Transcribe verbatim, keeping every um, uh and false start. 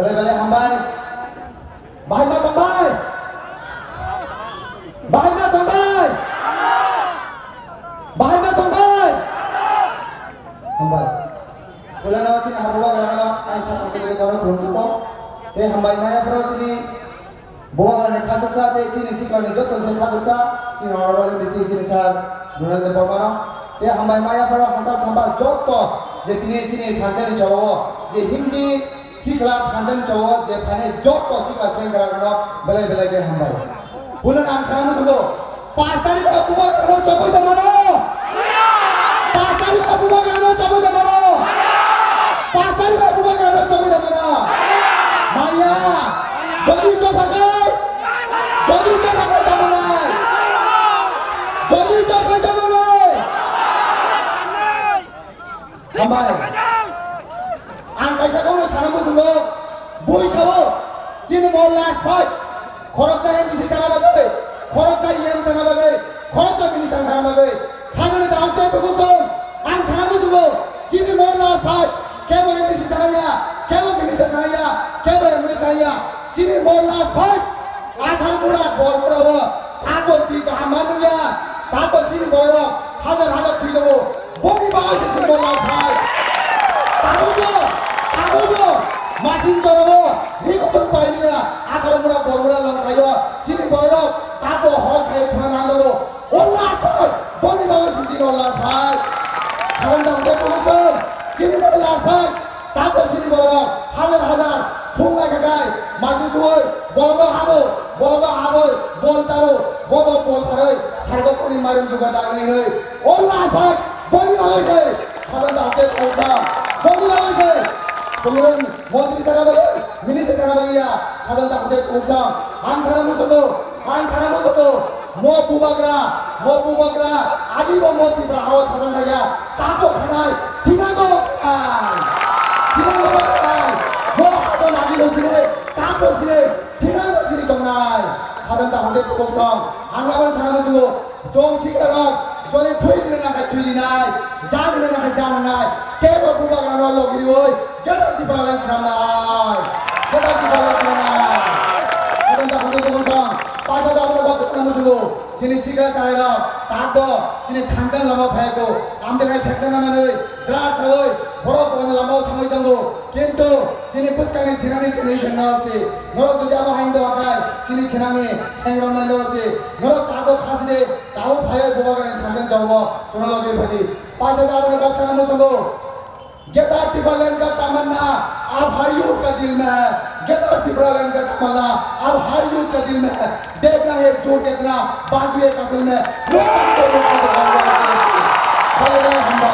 Belai belai hambai. Bahai ma tongbai? Bahai ma tongbai? Bahai ma tongbai? Hambai. Ulano chini habubagrano ai sakang kiri kono khulumjako. Te hambai maya phoro chini bubagrani khasuksa te chini siklani joto se khasuksa chini honorable M D C chini sir Nurendra Debbarmano. Te hambai maya phoro hachal samba joto je tini chini thanchani jawao je Hindi sikla thanchani jawao je phane joto sikla sengkrak no belai belai ke hambai. Bulan ang sana musugo. Pas tarikh o bubagrano chobui da mano. Pas tarikh o bubagrano chobui da mano. Pas tarikh o bubagrano chobui da mano. Maya. Jodi chobhakai. Jodi chobhakai da manai. Jodi chobhakai da manai. Hambai. Ang kaisa kokno sana muchungo, bui sao, chini mo last fight. Khoroksa M D C sana bagwi, khoroksa E M sana bagwi, khoroksa minister sana bagwi. Khajani dahok tei bukuksong, ang sana muchungo, chini mo last fight. Kebo M D C sana ya, kebo minister sana ya, kebo M L A sana ya. Chini mo last fight. Athar mura, bol mura o, tako twi kaham manliya, tako chini borok hajar hajar twi tongo. Boni bagwi se chini borok lai phai. Tabubo, tabubo, masing jorabo, ri kutung painiya, athar mura, bol mura longkhaio, chini borok tako hor khai thuna nangdago. O last fight, boni bagwi se chini o last fight. Khalang dam de kulusung, chini o last fight. Tako sini borok hajar hajar phung nai khakai, machu suwoi, bologo habo, bologo haboi, bol taro, bogo bol pharoi, sargo kuni marim juga dang nai hoi. O last fight, boni bagoi se, khajang da hote khajang, boni bagoi se, sumrung montri sana bagoi, minister sana bagoi ya, khajang da hote khajang, ang sana musugo, Ang sana musugo, mo bubagra, mo bubagra, agi bo mo Tripura hao sajang khaikha, tapo khanai, thinango khanai, thinango khanai, mo hajan agi bo sini, tapo sini, thinango sini tongnai. Khajang da hongke bukuk song, ang abo sana musugo, jong sikla rok, jodi thui rina kha thui rinai, ja rina kha ja nanai, tebo bubagra no logi rioi, Gedar Tipraland swnamnai. Gedar Tipraland swnamnai. Kadam da hwnwi tongmosong. Paithago abono kok kwchwngno muchungo. Chini sikla chalairok, takbo, chini thansa lama phaiyago. Amtwi hai pheksa namanwi, drugs sawi, borok bono lamao thangwi tongo. Kintu, chini bwskangni thinani generation norok si. Norok jodi abo haino doha khai, chini thinani sengroknai norok si. Norok takbo khasi de, takbo phaiwi bubagrani thansa jawabo, chwngno logi phai di. Paithago abono kok sana muchungo. Gedar Tipraland ka tamanna, ab har youth ka dil mein hai. Gedar Tipraland ka tamanna, ab har youth ka dil mein hai. Dekhna hai joor kitna bazu hai qatl mein. Lok sabhi ko lok sabhi ko. Bhai bhai hamba.